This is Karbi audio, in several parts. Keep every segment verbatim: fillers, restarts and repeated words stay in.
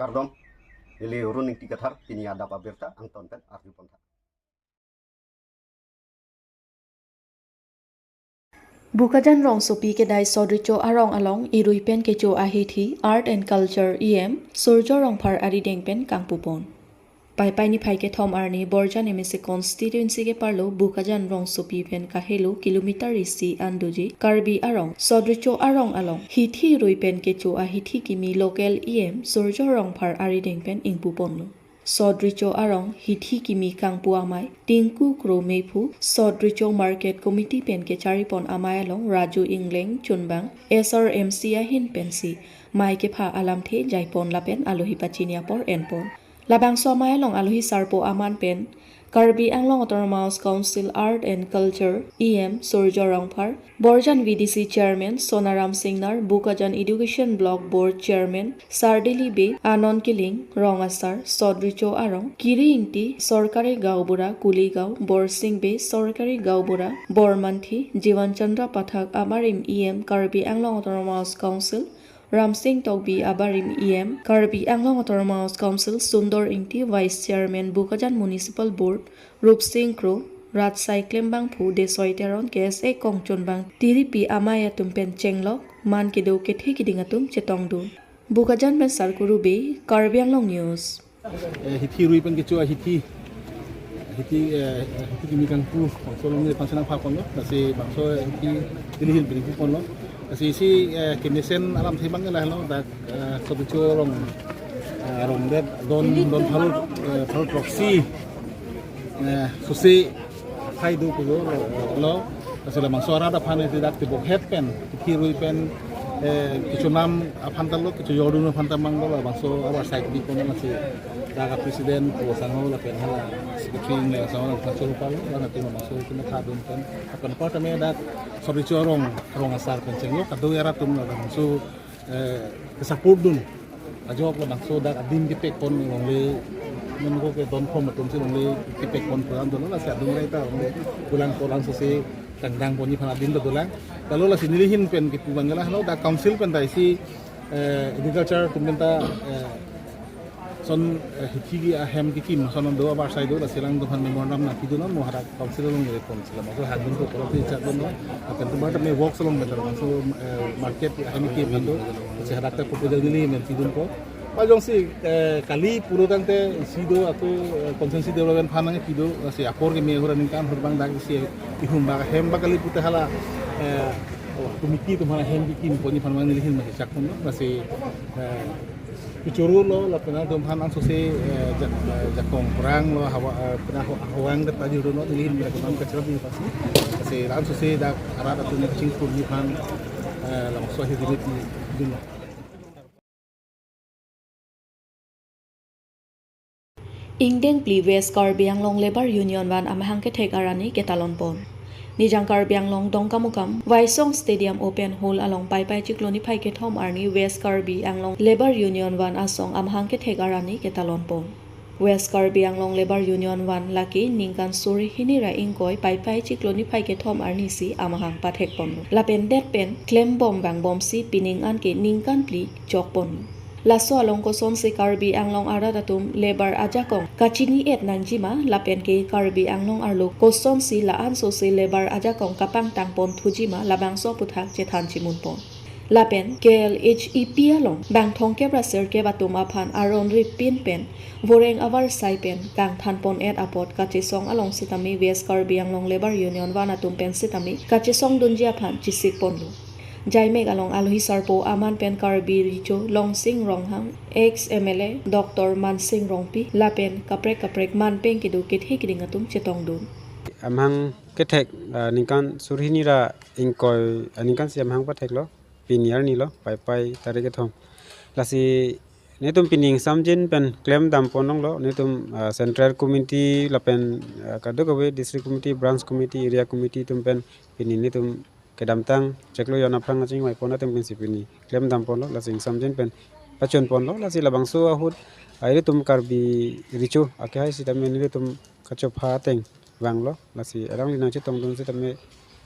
Kardom, neli Run Ingti Kathar, pini adap abirta angton pen arju pontha. Bokajan rongsopi kedai Sodricho arong along irui pen kecho ahithi Art and Culture E M Surjo Rongphar arideng pen kangpupon. Paipai niphai kethom arni Borjan M A C constituency keparlo Bokajan rongsopi pen kahelo kilometer isi an doji Karbi arong Sodricho arong along hithi rui pen kecho ahithi kimi local E M Surjo Rongphar arideng pen ingpuponlo. Sodricho arong hithi kimi kangpu amei Tinku Kro Meiphu, Sodricho Market Committee pen kecharipon amei along Raju Ingleng Chunbang S R M C ahin pensi mei kepha alamthe jaipon lapen alohi pachini apor enpon. Labangso amei along alohi sarpo aman pen Karbi Anglong Autonomous Council Art and Culture E M Surjo Rongphar, Borjan V D C Chairman Sonaram Singnar, Bokajan Education Block Board Chairman Sardili Bey, Anon Killing, Rong Asar, Sodricho arong, Kiri Ingti, Sorkari Gaonbura, Kuligaon, Borsing Bey, Sorkari Gaonbura, Bormanthi, Jiwan Chandra Pathak, abarim E M Karbi Anglong Autonomous Council, Ramsing Tokbi, abarim E M Karbi Anglong Autonomous Council, Sundor Ingti, Vice Chairman Bokajan Municipal Board, Rupsing Kro, Ratsai Klembangphu, Desoi Teron, K S A kongchunbang tiripi amei atum pen chenglok man kedo kethe kiding atum chetongdun. Bokajan pen Sarkuru Bey, Karbi Anglong News. Eh, hithi rui pen kecho ahithi. Hithi, eh, hithi kimi kangpu, bangso along neli pangsenang pha ponlo, lasi bangso hithi neli hin pingpu ponlo. Lasi isi, eh, kemesen alamthe abang lahelo, dak, eh, Sodricho arong, eh, arong det don, don pharo, eh, pharo throksi, eh, sose aphai do pulo, lo, lasi labangso arat aphan isi dak tibok het pen, hithi rui pen, eh, kechonam aphan ta lo, kechojordun aphan ta abang lo, labangso abar side di kono lasi dak a-president pu asangho lapen hala secretary Ingleng asangho lapen kachoro palo, lapen atum labangso kematha dun pen, lapen apar tame dak Sodricho arong, arong asar pen chenglo, kadokave arat atum labangso, eh, ke-support dun. Ajok labangso dak adim kepekpon longle, non ko ke don khom atum si longle kepekpon program dolo, lasi adung rai ta longle pulang pulang sose kangdang ponji aphan adim ta dolang. Lalu lasi neli hin pen kipu abang lahelo, dak council pen ta isi, eh, agriculture atum pen ta, eh, son, eh, hithi ahem kekim son do, abar side do, lasi alangtum aphan memorandum nangpidun, mo hadak council along neli pon sila, mo hangdun ko kolom ti chat dun, lapen atum apar tame works along pen ta, so, eh, market ahem kekim do, lasi hadak ta proposal neli men pidun ko. Pajongsi, eh, kali pulo tangte isi do, ako, eh, constituency development fund nangpido, lasi apor keme ahut aningkan ahut abang dak isi ihum bak ahem bak kali pute hala, eh, oh, committee atum aphan ahem kekim ponji aphan abang neli hin masi chak ponlo, lasi, eh, kechoro lo, lapen atum aphan ansose, eh, jak-, eh, jakong perang lo, hawa, eh, pena ho-, hawang det pajir lo, neli hin dak atum kachirap ni pasi. Lasi ansose dak arat atum chingpurji aphan, eh, labangso ahithi rimit dun lo. Ingdeng phli West Karbi Anglong Labour Union van amahang kethek arni ketalon pon. Nijang Karbi Anglong Dongkamukam Waisong Stadium Open Hall along Paipai chiklo niphai kethom arni West Karbi Anglong Labour Union van asong amahang kethek arni ketalon pon. West Karbi Anglong Labour Union van lake ningkan suri hini ra ingkoi Paipai chiklo niphai kethom arni si amahang pathek ponlo. Lapen det pen klembom vangbomsi pining anke ningkan phli chok ponlo. Laso along kosonsi Karbi Anglong arat atum labour ajakong kachini-et nangjima lapen ke Karbi Anglong arlo kosonsi la-ansose labour ajakong kapangtang pon thujima labangso aphuthak chethan chimun pon. Lapen K L H E P along bang thomkep ra sirkep atum aphan aron ripin pen voreng avarsai pen kangthan pon-et apot kachesong along sitame West Karbi Anglong Labour Union van atum pen sitame kachesong dunji aphan chisik ponlo. Jaimek along alohi sarpo aman pen Karbi Recho Longsing Ronghang, ex M L A Doctor Mansing Rongpi, lapen kaprek kaprek manpeng kedo kethe kiding atum chetongdun. Amahang kethek, ah, ningkan suri hini ra ingkoi, ah, ningkan si amahang patheklo, pini arni lo, Paipai tarik kethom. Lasi netum pini ingsamjin pen klemdam pon longlo, netum, ah, Central Committee lapen, ah, kadokave District Committee, Branch Committee, Area Committee atum pen pini netum kedamtang chiklo jon aphrang achingvai pon atum pensi pini klemdam ponlo, lasi ingsamjin pen pachun ponlo, lasi labangso ahut, ah, ilitum Karbi Recho akehai sitame nelitum kachopha ateng vanglo, lasi alangli nangchetongdun sitame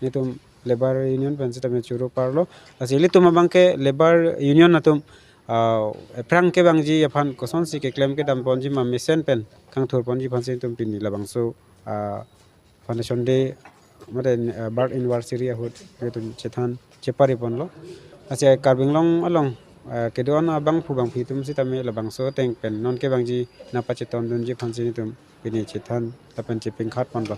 netum Labour Union pen sitame choro parlo, lasi ilitum abangke Labour Union atum Ah, ephrang kevangji aphan kosonsi keklem kedam ponji ma mesen pen kangthur ponji aphansi netum pini labangso, ah, foundation day, mate, ah, birth anniversary ahut netum chethan chepari ponlo. Lasi Karbi Anglong along, ah, kedo-an abangphu bangphi atum sitame labangso ateng pen non kevangji nangpachetondunji aphansi netum pini chethan lapen chepingkhat ponlo.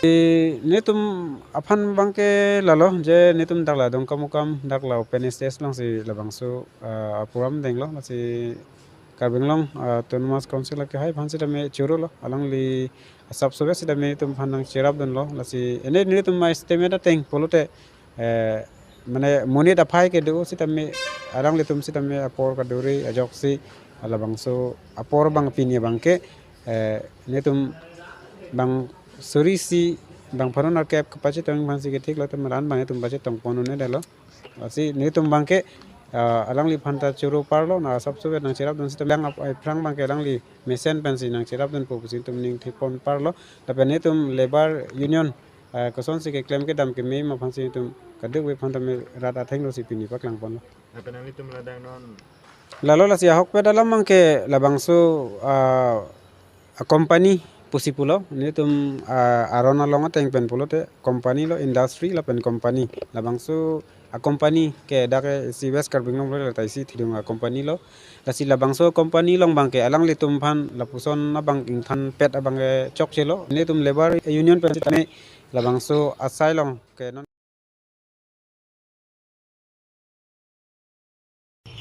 I, netum aphan abangke lalo je netum dak la Dongkamukam dak la open stage alongsi labangso, ah, program denglo, lasi Karbi Anglong, ah, Autonomous Council akehai aphan sitame choro lo, alangli asap sobe sitame netum aphan nangcherapdunlo, lasi ene netum ma estimate ateng pulote, eh, mane monit aphai kedo sitame alanglitum sitame apor kaduri ajoksi labangso apor abang pini abangke, eh, netum bang suri isi bang pharo nerkep kepachetong aphansi kethik lo, atum ran abang netum pachetong pon un-edetlo. Lasi netum abangke, ah, alangliphan ta choro parlo, na asap sobe nangcherapdun sitame lang ap-, ephrang abangke alangli mesen pensi nangcherapdunpo pusi netum ning thik pon parlo. Lapen netum labour union, ah, kosonsi keklem kedam keme ma aphansi netum kadokave aphan tame rat athengno si pini paklang ponlo. Lapen nanglitum ladak non. Lalo lasi ahokpet alam abangke labangso, ah, a-company pusi pulo, netum, ah, aron along ateng pen pulote company lo, industry lapen company. Labangso a-company ke dak isi West Karbi Anglong lo, lata isi Thidung a-company lo. Lasi labangso company along abangke alanglitum aphan lapuson abang ingthanpet abangke chokchelo. Netum labour union pen sitame labangso asai along ke non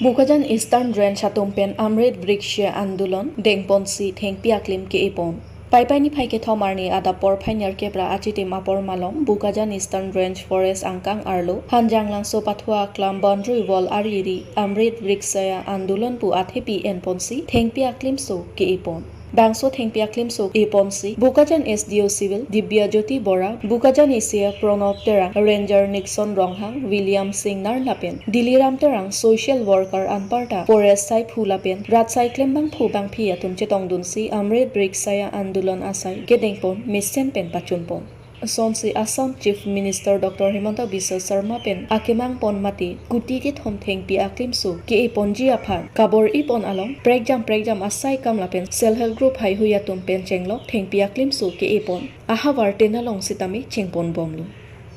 Bokajan Eastern Range atum pen Amrit Vriksha Andolon dengponsi thengpi aklim ke-epon. Paipai niphai kethom arni adap porphai nerkep ra achitim apor malom Bokajan Eastern Range Forest angkang arlo Hanjanglangso Pathua Aklam boundary wall ariri Amrit Vriksha Andolon pu athepi enponsi thengpi aklimso ke-epon. Bangso thengpi aklimso eponsi Bokajan S D O Civil Dibya Jyoti Bora, Bokajan A C F Pranab Terang, Ranger Nixon Ronghang, William Singnar lapen Diliram Terang, social worker anparta forest saiphu lapen rat saiklem bangphu bangphi atum chetongdunsi Amrit Vriksha Andolon asai kedengpon mesen pen pachunpon. Lasonsi Assam Chief Minister Doctor Himanta Biswa Sarma pen akemangpon mate kuti kethom thengpi aklimso ke-eponji aphan kabor-ipon along prekjam prekjam asai kam lapen self help group haihui atum pen chenglok thengpi aklimso ke-epon ahavar ten along sitame chengponbomlo.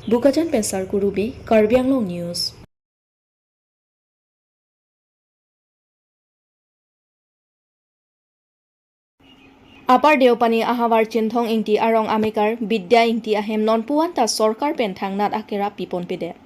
Bokajan pen Sarkuru Bey, Karbi Anglong News. Upper Deopani ahavar Chinthong Ingti arong amekar Bidya Ingti ahem nonpu anta sorkar pen thangnat akerap piponpedet.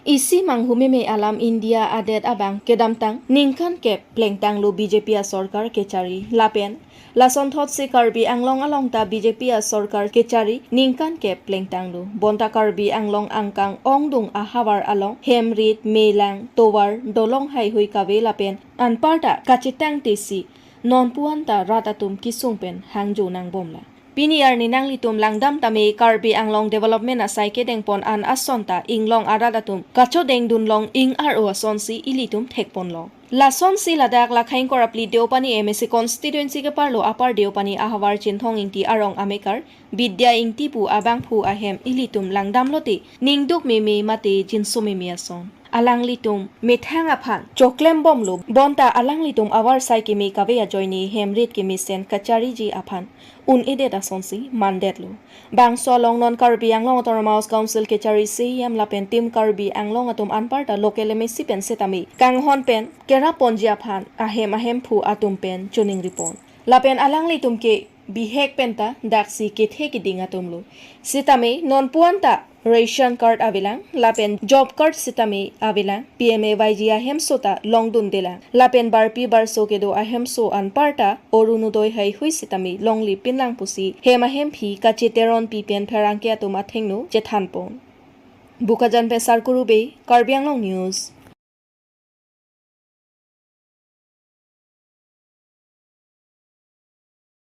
Isi manghumeme alam India adet abang kedamtang ningkan kep plengtanglo B J P asorkar kechari lapen lasonthotsi Karbi Anglong along ta B J P asorkar kechari ningkan kep plengtanglo. Bonta Karbi Anglong angkang ongdung ahavar along hem rit, melang, tovar, dolong haihui kave lapen anparta kachetang tesi nonpu anta rat atum kesung pen hangjo nangbomlang. Pini arni nanglitum langdam tame Karbi Anglong development asai kedengpon an ason ta inglong arat atum kachodengdun long ing-ar-o asonsi ilitum thekponlong. Lasonsi ladak Lakhaingkor apli Deopani M A C constituency keparlo Upper Deopani ahavar Chinthong Ingti arong amekar Bidya Ingti pu abangphu ahem ilitum langdamlote ningduk meme mate jinso meme ason. Alanglitum methang aphan choklembomlo, bonta alanglitum avarsai keme kave ajoine hem rit kemesen kachariji aphan un-edet asonsi mandetlo. Bangso along non Karbi Anglong Autonomous Council kechari C E M lapen Team Karbi Anglong atum anparta local M A C pen setame kanghon pen kerapponji aphan ahem ahemphu atum pen choningripon. Lapen alanglitum ke bihek penta daksi kethe keding atumlo. Sitame nonpu anta ration card avelang lapen job card sitame avelang, P M A Y G ahemso ta longdundelang. Lapen barpi barso kedo ahemso anparta Orunodoi haihui sitame longlipinlang pusi hem ahemphi kacheteronpi pen pherangke atum athengno chethanpon. Bokajan pen Sarkuru Bey, Karbi Anglong News.